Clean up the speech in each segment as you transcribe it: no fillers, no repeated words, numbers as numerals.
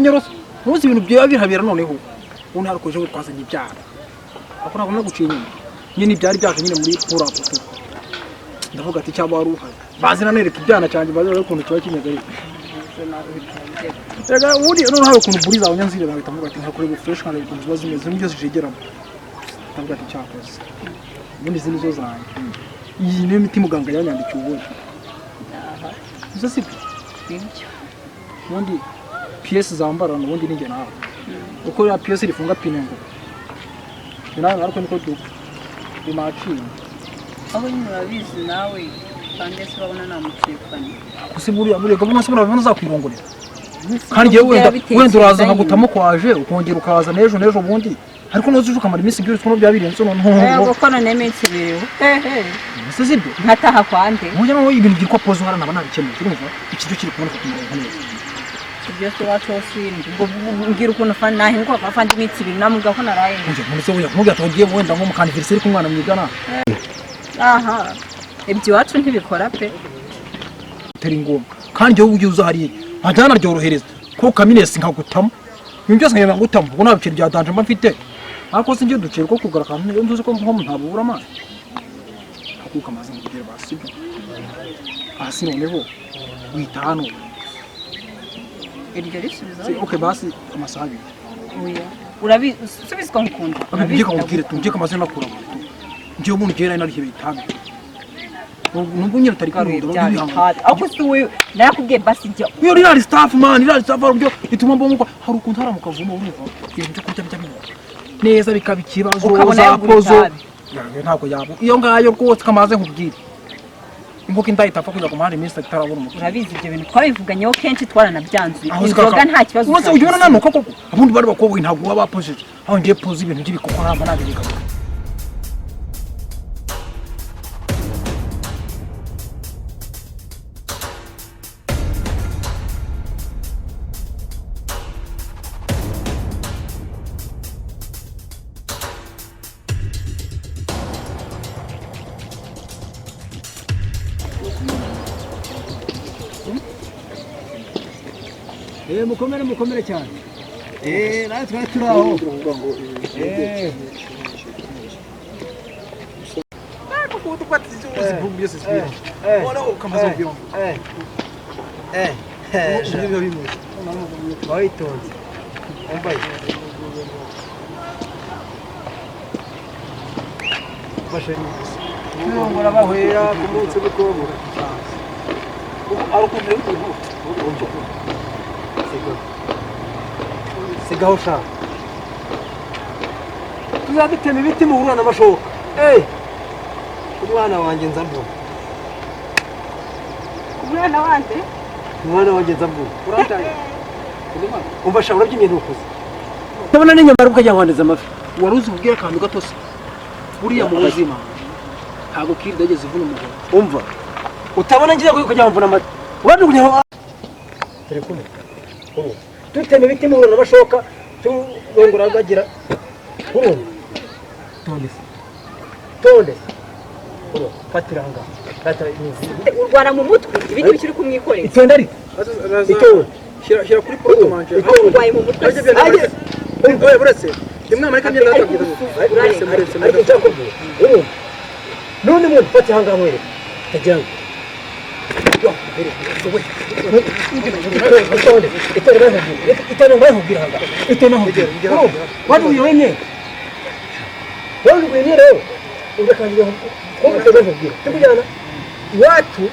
Nyorose ntuzi ibintu byaba bihabera. Noneho ubu ntarukoje ubu twazanye ibyara, ako ntabwo naguciye inyuma nyine, ibyari byaje nyine muri pura poto. Ndavuga ati cyangwa wari uhari, bazi nanereka ibyana cyanjye, bazi rero ukuntu kiba kimeze. Ariko rega ubundi noneho hari ukuntu buri zawe nyanzire bahita mvuga ati nkakureba fresh, nkareba ukuntu ziba zimeze n'ibyo zijegeramo. Ndavuga ati cyakoze ubundi izi nizo zanjye, iyi niyo miti muganga yanyandikiye ubundi. Aha. Izo sibyo? Nibyo. Ubundi pièce zambarana, ubundi ni njye nawe, uko ya pièce rifunga pine ngo ni nawe, ariko niko duka bimacinga. Aho nyine urabizi nawe, kandi ese urabona namuciye fani? Gusa buriya gabuna se urabona uzakwirongorera kandi njyewe wenda uraza nkagutamo kwaje, ukongera ukaza n'ejo n'ejo bundi, ariko nuza uje ukamara iminsi ibiri, ukuntu byaba birenze noneho. Yego, ko none iminsi 2, hehe? Ese sibyo? Nkataha kwande? Nkujya noneho ibintu byitwa pozo hara naba nabikemuye, urumva ikiryo kiri kuboneka ku murongo neza. Ibyo se iwacu ho sindi ubwo. Mbwira ukuntu fani nahinguka kwa fandi iminsi 2, namubwira ko naraye. Ujya muri se wenda nkubwira ati ugiye wenda nko mu anniversaire k'umwana mwigana. Aha, ibyo iwacu ntibikora pe. Bitari ngombwa, kandi njyewe ujya uza hariya nkajya nanaryorohereza ko kaminesi nkagutamo ibintu byose, nkagenda nkagutamo. Ubwo nta biceri bya danger mba mfite, ariko sinjye duceri ko kugura akantu niyo nzuzi ko nko ntabubura amazi akuka amazi nkubwira basi sibyo hasi. Noneho wita hano. Iryo risubizo. Okay, basi amasaha 2. Oya, urabizi subiza ko nkukunda. Ngiye kamubwire tu, ngiye kamaze nakura njyewe umuntu ngiye nari narihebeye itabi nubwo nyine utari Garuye kunkunda. bya bitabi, ariko si wowe narakubwiye basi jya. Iyo rirari staff man, rirari staff hari uburyo ituma mbona uko hari ukuntu hari mu kavumo, urumva ibintu byo kurya bijya binyura neza bikaba ikibazo. Ukabona za yagura pozo. itabi. Yawe ntabwo yaba iyo ngayo rwose. Kamaze nkubwire inkoko inda itapfa kujya ku muhanda iminsi itarabona umukiriya. Urabizi ibyo bintu twabivuganyeho kenshi, twaranabyanzuye. Aho Inzoga nta kibazo. Umunsi ujya ubona nanuka koko abundi bari bakobwa ntabwo baba bapojeje, aho ngiye poza ibintu by'ibikoko ntabwo nabireka. Mukomere, mukomere cyane. Natwe twari turi aho. Wayitonze wambaye turongora bahwera ku munsi w'ubukobwa. Sigaho, sigaho sha, tuzadutema ibiti mu burana amashoka. Umwana wanjye nza mbona. Umwana wanjye. Umwana wanjye nza mbona. Umva sha, urabyimye ntukuze, ndabona n'inyama ari ukajya wandiza amafi. Wari uzi kubwira akantu gato se? Buriya mu buzima ntabwo kirida yageze ivuna umuhoro. Umva, utabona ngiye kujya mvuna amata urajugunya aho turi kumwe. Urumva dutema ibiti mu burana amashoka, turongora bagira, urumva tonde se, tonde se, urumva fatira aha ngaha. Fatira imizi. Urwara mu mutwe ibiti bikiri kumwikorera. Itonde ariko, itonde. Shyira kuri porte-manger. Itonde. Urwaye mu mutwe. Oya, buretse rimwe amarika myenda atabwira buretse buretse. Ariko nshaka urumva none muntu fata aha ngaha mwereke utagira ngo itonde, itonde bayikubwira, itonde bayikubwira aha ngaha, itonde nkubwira. Urumva wajugunya wenyine, wajugunya rero ugatangira kuba bayikubwira tukujyana iwacu.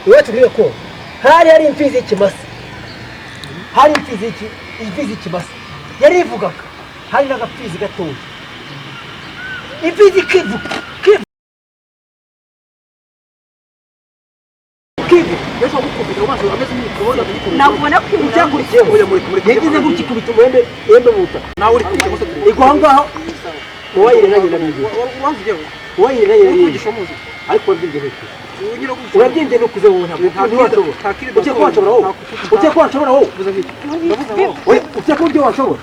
Iwacu kuri gakondo hari imfizi y'ikimasa, hari imfizi imfizi y'ikimasa yarivugaga, hari n'agapfizi gatoya, imfizi ikivuga kivuga kivuga. Nakubona kwimura. Icyakurikiyeho yagize gutya ikubita umuhembe, ihembe mu butaka. Nawe uri kujya gusa. Igwa aho ngaho, uwayirera nyina bigiye. Uwayirera nyina bigiye, ariko urabyimbye ntukuze, urabyimbye ntukuze wowe, ntabwo ntiwashobora. Ukeka ko washobora wowe? Ukeka ko washobora wowe? Oya, ukeka ko uburyo washobora?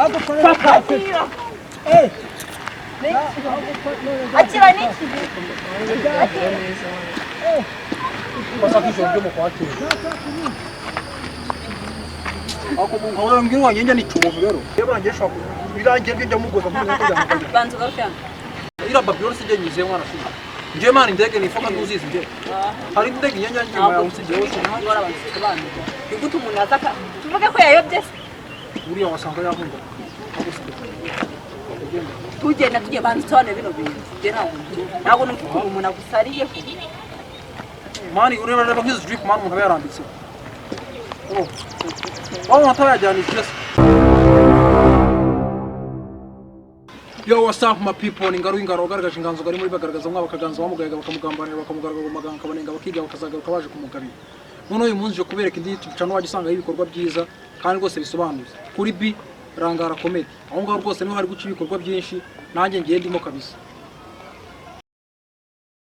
Akira. Akira n'iki? Bashaka ijoro ryo mu kwakira. Ako nkabona mbwira wanjye njya nicumu rero. Iyo bangiye shaka birangiye njya mugoza muri nko kujya mukajya. Banza ugaruke hano. Ira Babylon sijye nyize mwana sije. Njye mwana indege nifoka ntuzizi njye. Hari indege njye njye nyuma yawe usijye wose. Ntabwo warabanza usobanurwa. Ni gute umuntu aza tuvuge ko yayobye se? Uriya wasanga yahunga. Tugenda tugiye banza usobanure bino bintu. Njye ntabwo mbyumva. Ntabwo numva ukuntu umuntu agusariyeho. Mani ureba reba nk'izi drip mani umuntu aba yarambitse. Oh. Wa muntu ataba yajyana stress. Yo, what's up my people? Ni ngaru ingaro ugaragaje inganzo gari muri bagaragaza umwaba bakaganza bamugayaga bakamugambanira bakamugaragaza mu maganga kabanenga bakiga bakazagaruka baje kumugabira. None uyu munsi uje kubereka indi YouTube channel wajya usangaho ibikorwa byiza kandi rwose bisobanutse. Kuri B Rangara Comedy. Aho ngaho rwose niho hari guca ibikorwa byinshi nanjye ngiye ndimo kabisa.